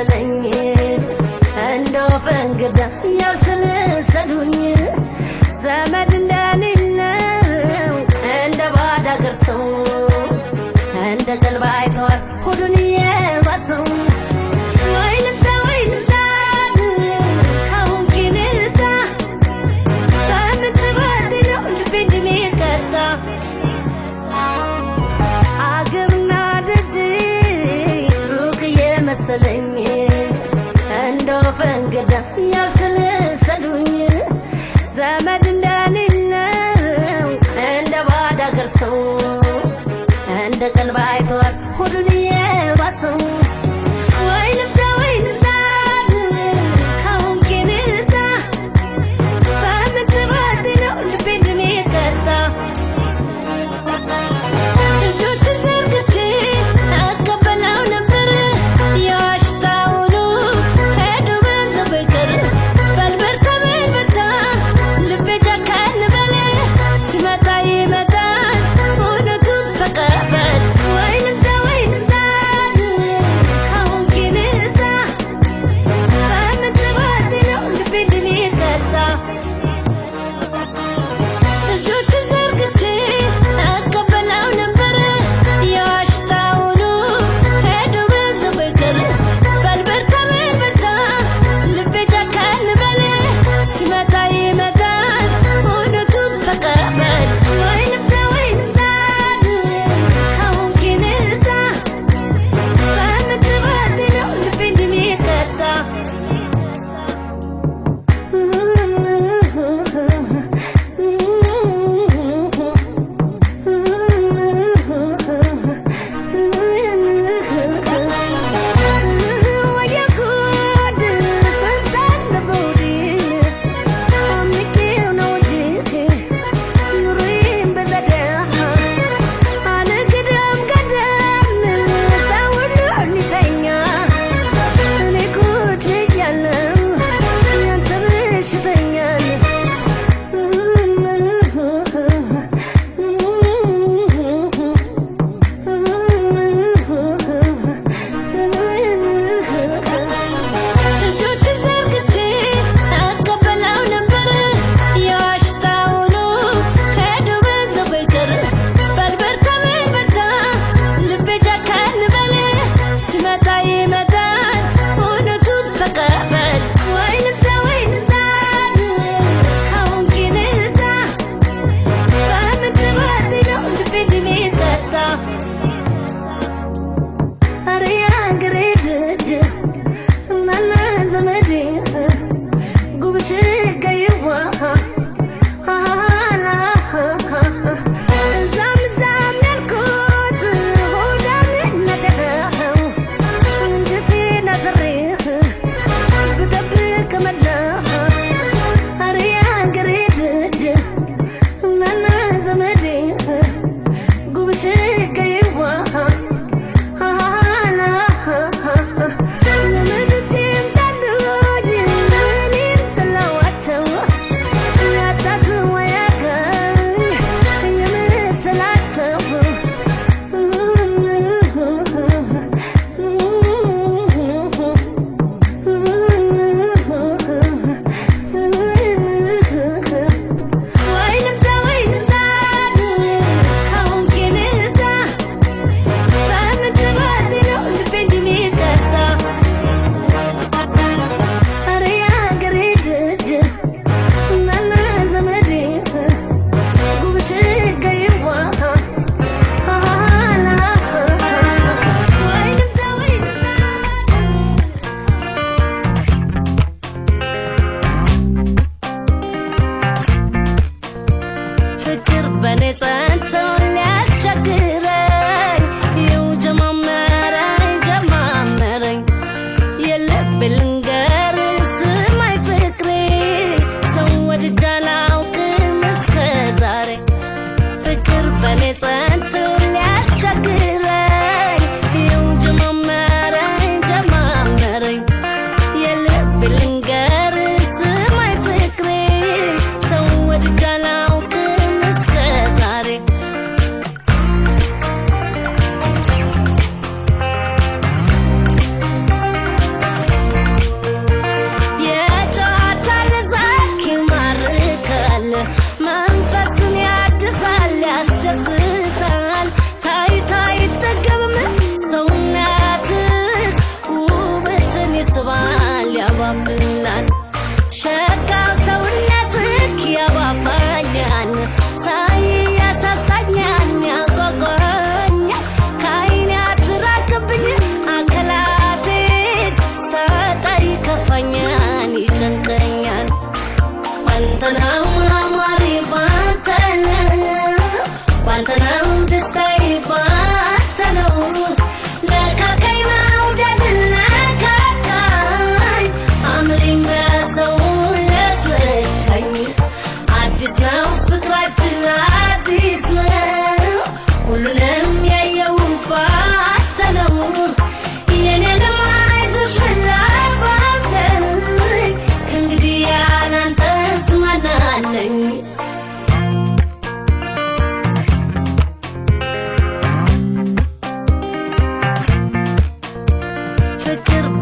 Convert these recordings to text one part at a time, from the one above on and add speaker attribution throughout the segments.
Speaker 1: የመሰለኝ፣ እንደ ወፍ እንግዳ ያብሰለሰሉኝ፣ ዘመድ እንደሌለው እንደ ባዕድ አገር ሰው፣ እንደ ቀልብ አይተዋል ሆዱን የባሰው። ወይ ልምጣ፣ ወይ ልምጣ፣ ካሁን ኪንታ በምን ጥፋቴ ነው ልቤ እንደሚቀጣ? አገርና ደጅ ሩቅ የመሰለኝ፣ እንደ ወፍ እንግዳ ያብሰለሰሉኝ፣ ዘመድ እንደሌለው እንደ ባዕድ አገር ሰው፣ እንደ ቀልብ አይተዋል ሆዱን የባሰው። ወይ ልምጣ፣ ወይ ልምጣ፣ ካሁን ኪንታ በምን ጥፋቴ ነው ልቤ እንደሚቀጣ? እጆችን ዘርግቼ እቀበለው ነበር፣ የዋሽታውኑ ሄዶ በዛው በቀር። በል በርታ፣ በል በርታ፣ ልቤ ጨከን በል፣ ሲመጣ ይመጣል፣ እውነቱን ተቀበል። ወይ ልምጣ፣ ወይ ልምጣ።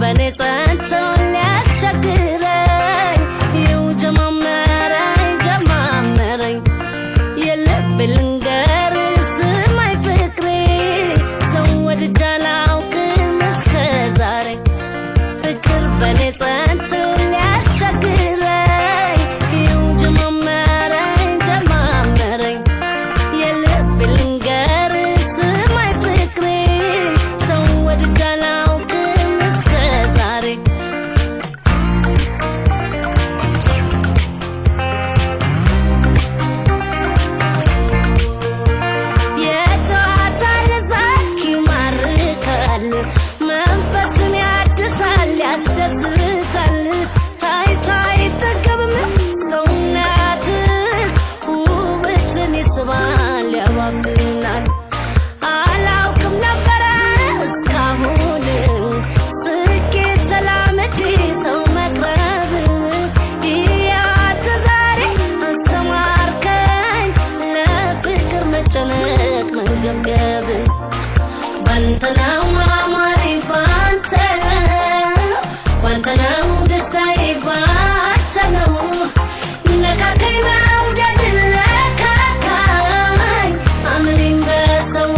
Speaker 1: በኔ ጸንቶ ሊያስቸግረኝ ይኸው ጀማመረኝ ጀማመረኝ። የልብ ልንገር ስማኝ ፍቅሬ፣ ሰው ወድጄ አላውቅም እስከ ዛሬ። ፍቅር በኔ ጸንቶ ሊያስቸግረኝ ይኸው ጀማመረኝ ጀማመረኝ። የልብ ልንገር ስማኝ ፍቅሬ፣ ሰው ወድጄ አላውቅም እስከ ዛሬ። የጨዋታ ለዛክ ይማርካል፣ መንፈስን ያድሳል ያስደስታል። ታይቶ አይጠገብም ሰውነት፣ ውበትን ይስባል ያባብላል። አላውቅም ነበረ እስካሁን ስኬት ሰላምጂ ሰው መቅረብ። ያንተ ዛሬ አስተማርከኝ ለፍቅር መጨነቅ መንገብገብ። ባንተ ነው አማሬ ባንተ ነው፣ ባንተ ነው ደስታዬ ባንተ ነው። ነካካኝ መውደድ ነካካኝ፣ አመሌን በሰው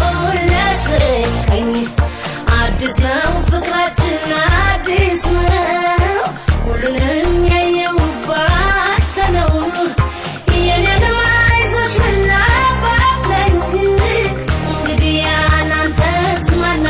Speaker 1: ለስካኝ። አዲስ ነው ፍቅራችን አዲስ ነው፣ ሁሉንም ያየሁባት ነው። የኔንም አይዞሽ ላባብለኝ፣ እንግዲህ ያላንተስ ማን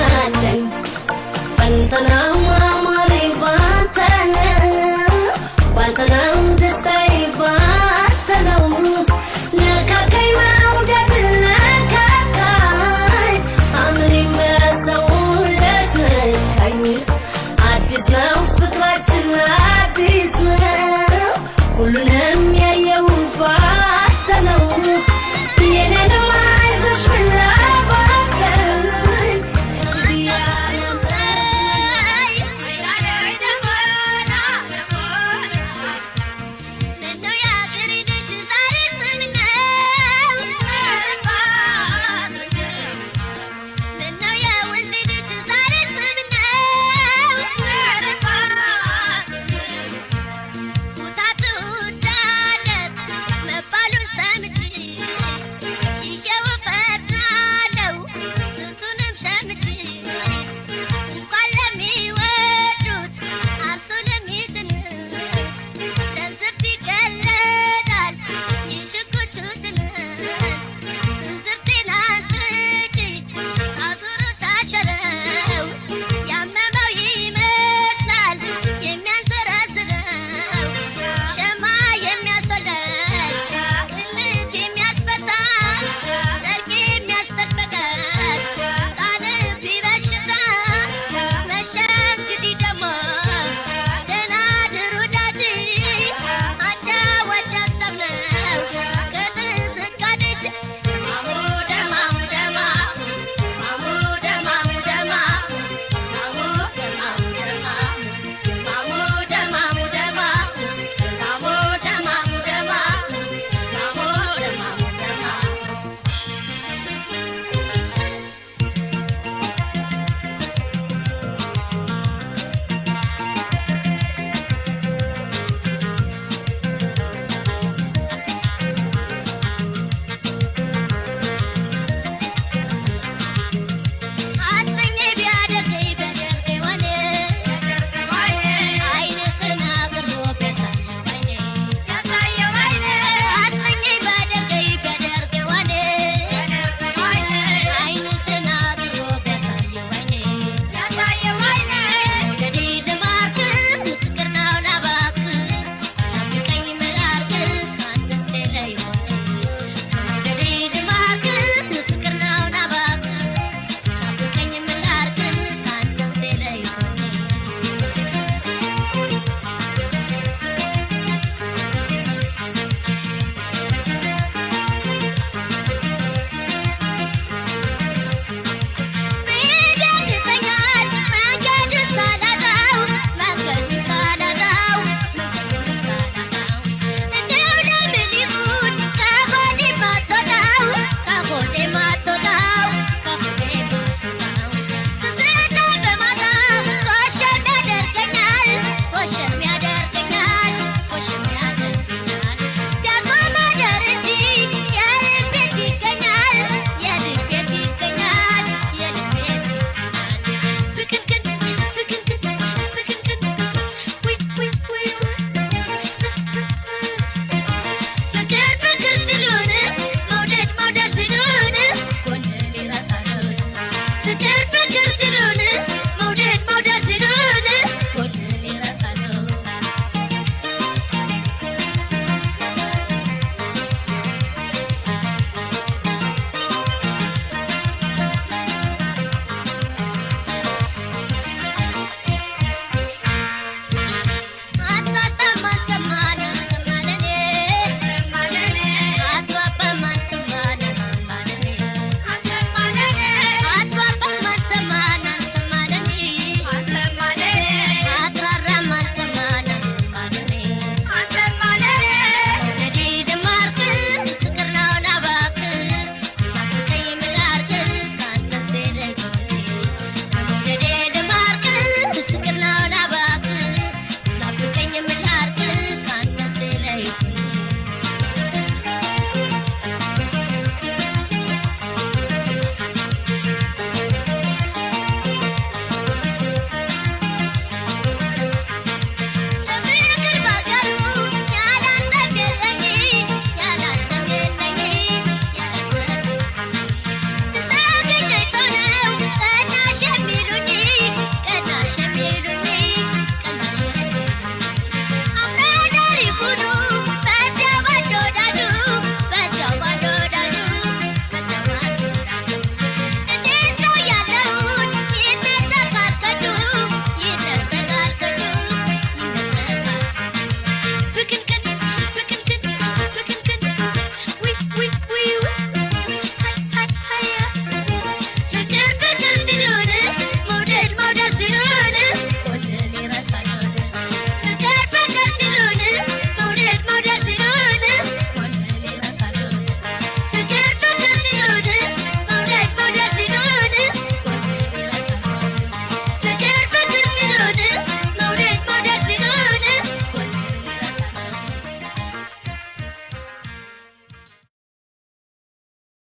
Speaker 1: ፍቅር ሲሉን።